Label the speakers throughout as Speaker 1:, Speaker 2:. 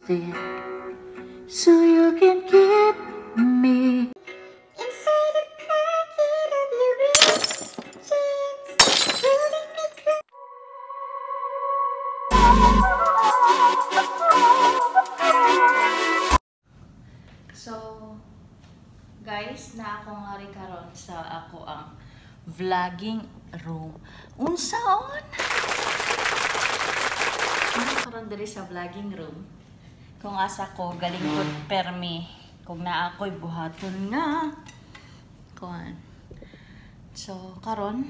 Speaker 1: It so you can keep me
Speaker 2: Inside the pocket of your ripped jeans, holding me close.
Speaker 3: So, guys, na ako nga rin karon sa ako ang vlogging room. Unsaon? Ano karon diri sa vlogging room? Kung asa ko galingkod permi kung naa ako'y buhaton nga kuan. So, karon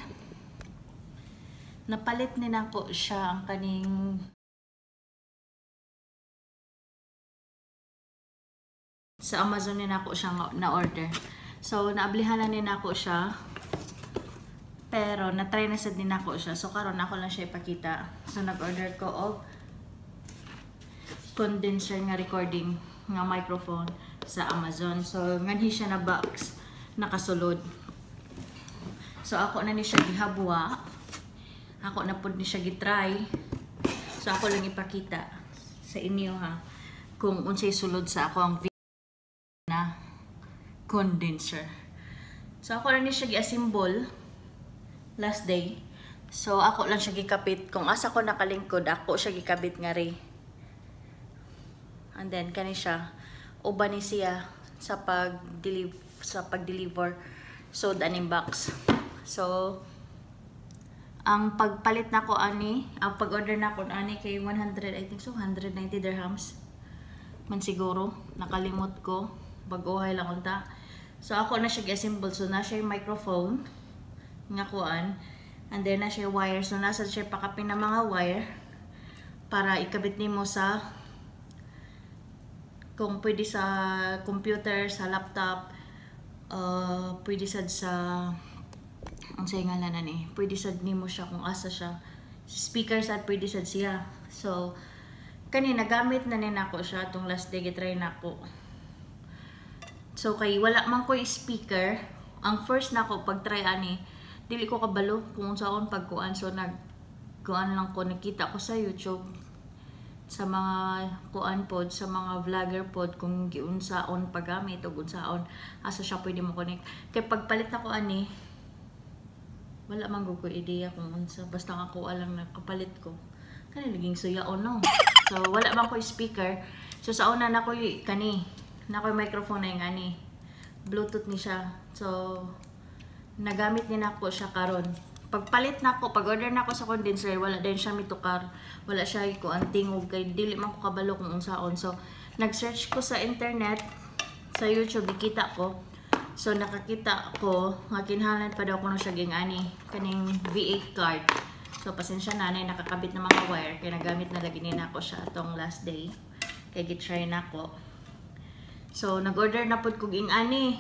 Speaker 3: napalit ni nako siya ang kaning sa Amazon ni nako siya na order. So, naablihan na ni nako siya. Pero na-try na sad ni nako siya. So, karon ako lang siya ipakita. So, nag-order ko og condenser nga recording nga microphone sa Amazon. So, nganhi siya na box nakasulod. So, ako na ni siya gihabwa. Ako na pud ni siya gitry. So, ako lang ipakita sa inyo ha kung unsay sulod sa ako ang na condenser. So, ako lang ni siya gi-assemble last day. So, ako lang siya gikapit. Kung asa ko nakalingkod, ako siya gikabit nga ri. And then, kani siya, uban ni siya sa pag-deliver. So, aning box. So, ang pagpalit nako ani, ang pag-order nako ani kay 100, I think so, 190 dirhams. Man siguro, nakalimot ko. Bag-uhay lang unta. So, ako na siya gi-assemble. So, na siya yung microphone nga kuan. And then, na siya wire. So, nasa siya pakapin na mga wire para ikabit nimo sa kung pwede sa computer, sa laptop, pwede sad sa ang say nga na ni, pwede sad nimo siya kung asa siya. Speaker sad pwede sad siya. So, kani nagamit na ni nako siya atong last day gitry nako. So kay wala man ko'y speaker, ang first nako pag try ani, dili ko kabalo kung unsaon pagkuan. So nagkuan lang ko, nakita ko sa YouTube sa mga kuan pod, sa mga vlogger pod kung giunsaon paggamit o unsaon asa siya pwede mo connect. Kay pagpalit nako ani, wala man gud ko ideya kung unsa, basta nga kuha lang na kapalit ko. Kani naging suyaon no. So wala man ko'y speaker. So sa una na ko'y kani, na ko'y microphone na yung ani. Bluetooth ni siya. So nagamit ni nako siya karon. Pagpalit nako, pag-order nako sa condenser, wala din siya mitukar. Wala siya kuan tingog kay dili man ko kabalo kung unsaon. So nag-search ko sa internet, sa YouTube gikita ko. So nakakita ko nga kinahanglan pa daw kuno siya ging ani kaning V8 card. So pasensya na nay nakakabit na mga wire kay nagamit na lagi ni nako siya atong last day. Kay gitry nako. So nag-order na pud kog ing ani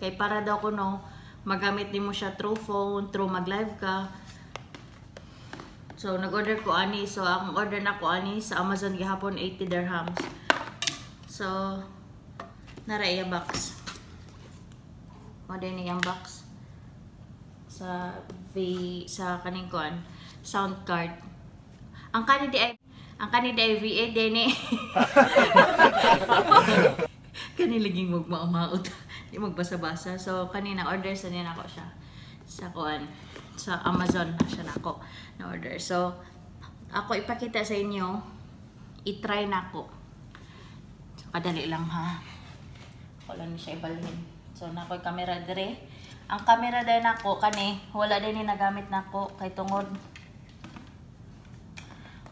Speaker 3: kay para daw kuno magamit nimo siya through phone, through mag-live ka. So nag-order ko ani. So ang order nako ani sa Amazon gihapon 80 dirhams. So nara iya box. Mo din iyang box sa V sa kaning kuan sound card. Ang kani di ay V8 din ni. Kani laging magmaumaot. Di magbasa-basa. So kanina order sa niya nako siya sa kuan sa Amazon na siya nako na order. So ako ipakita sa inyo, i-try nako. So kadali lang ha. Ako lang ni siya ibalhin. So nako yung camera dire. Ang camera din nako kani wala din ni nagamit nako kay tungod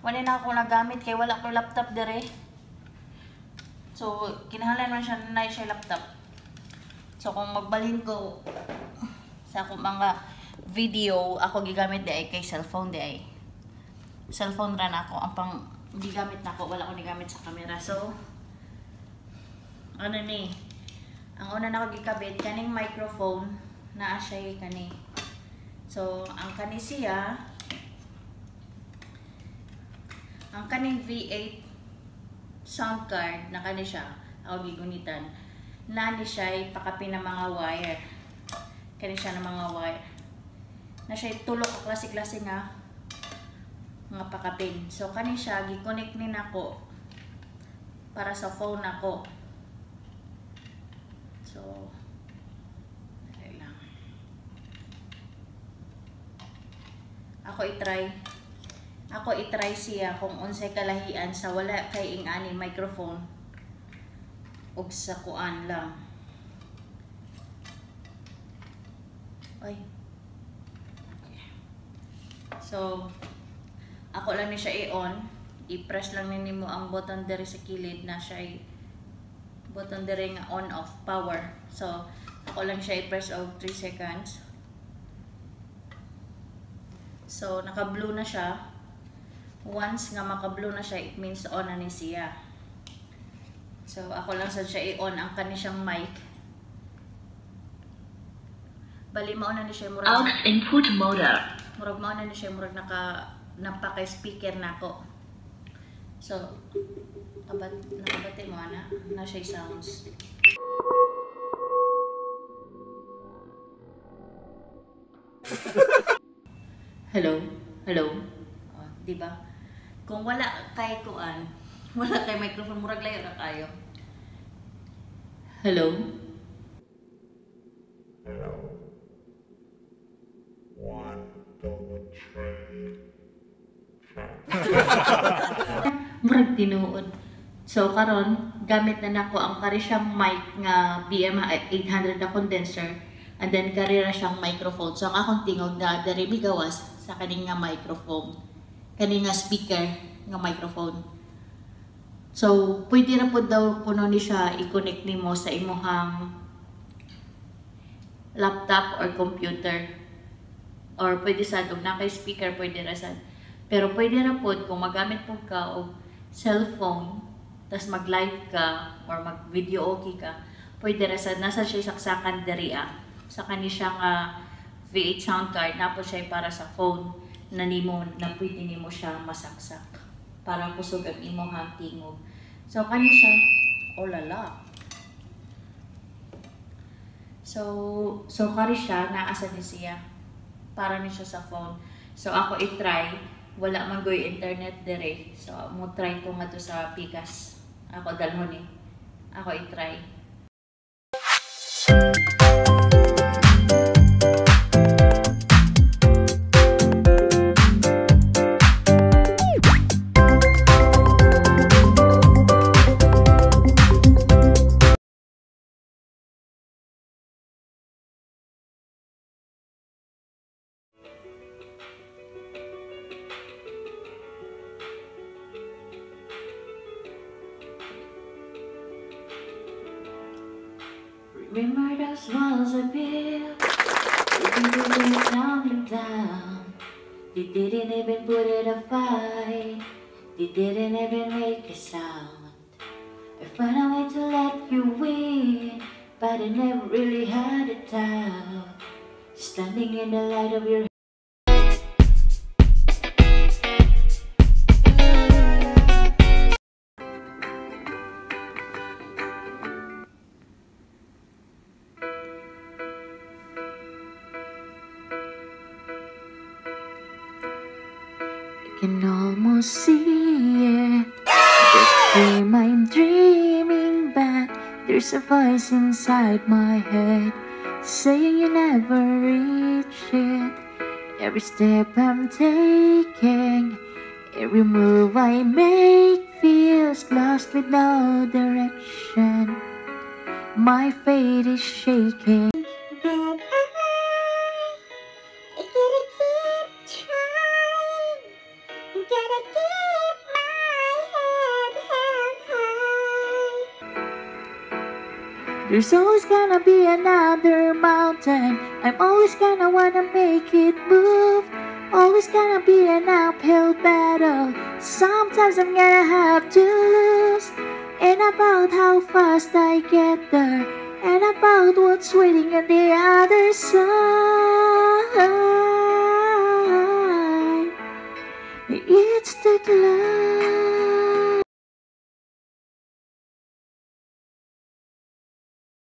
Speaker 3: wala na ako nagamit kay wala ko laptop dire. So kinahanglan man siya na siya laptop. So kung magbalhin ko sa akong mga video, ako gigamit di ay kay cellphone di ay. Cellphone ra nako ang pang gigamit nako, wala ko gigamit sa camera. So ano ni? Ang una nako gikabit kaning microphone naa siya kani. So ang kani siya, ang kaning V8 sound card na kani siya, ako gigunitan. Na ni siya pakapin ng mga wire. Kani siya ng mga wire. Na siya tulo ka klase-klase nga pakapin. So kani siya gi-connect ni nako Para sa phone nako. So, dali lang. Ako i-try. Ako i-try siya kung unsay kalahian sa wala kay ing-ani microphone og sa kuan lang. Ay. Okay. So, ako lang ni siya i-on. I-press lang ni nimo ang button diri sa kilid na siya ay button diri nga on off power. So, ako lang siya i-press og 3 seconds. So, naka-blue na siya. Once nga maka-blue na siya, it means on na ni siya. So, ako lang sad siya i-on ang kani siyang mic. Bali, mao na ni siya murag
Speaker 1: Aux input mode.
Speaker 3: Murag mao na ni siya murag napaka speaker nako. So, nakabati mo ana na siya sounds. Hello? Hello? Oh, di ba? Kung wala kay kuan, wala kay microphone, murag layo ra kayo. Hello?
Speaker 4: Hello. 1, 2, 3, 4.
Speaker 3: Murag tinuod. So karon gamit na nako ang kari siyang mic nga BM800 na condenser and then kari ra siyang microphone. So ang akong tingog na diri migawas sa kaning nga microphone, kani nga speaker nga microphone. So pwede ra pud daw kuno ni siya i-connect nimo sa imong laptop or computer, or pwede sad og naa kay speaker, pwede ra sad. Pero pwede ra pod kung magamit pod ka og cellphone tas mag-live ka or mag-video okay ka, pwede ra sad nasa siya saksakan diri sa kani siya nga V8 sound card na po siya para sa phone na nimo na pwede nimo siya masaksak para kusog ang imong tingog. So kani siya, oh lala. So kari siya naa sa ni siya para ni siya sa phone. So ako i-try, wala man goy internet dire. So mo try ko ngadto sa Pikas. Ako dalhon ni. Ako i-try. Remember those walls I built? They didn't tumbling down. They didn't even put it a fight. They didn't even make a sound. I found a way to let you win, but I never really had a doubt. Standing in the light of your can almost see it. The dream I'm dreaming, but there's a voice inside my head saying you never reach it. Every step I'm taking, every move I make feels lost with no direction. My fate is shaking.
Speaker 2: But I gotta keep trying. Gotta keep my head held high.
Speaker 3: There's always gonna be another mountain. I'm always gonna wanna make it move. Always gonna be an uphill battle. Sometimes I'm gonna have to lose. And about how fast I get there, and about what's waiting on the other side. It's the climb.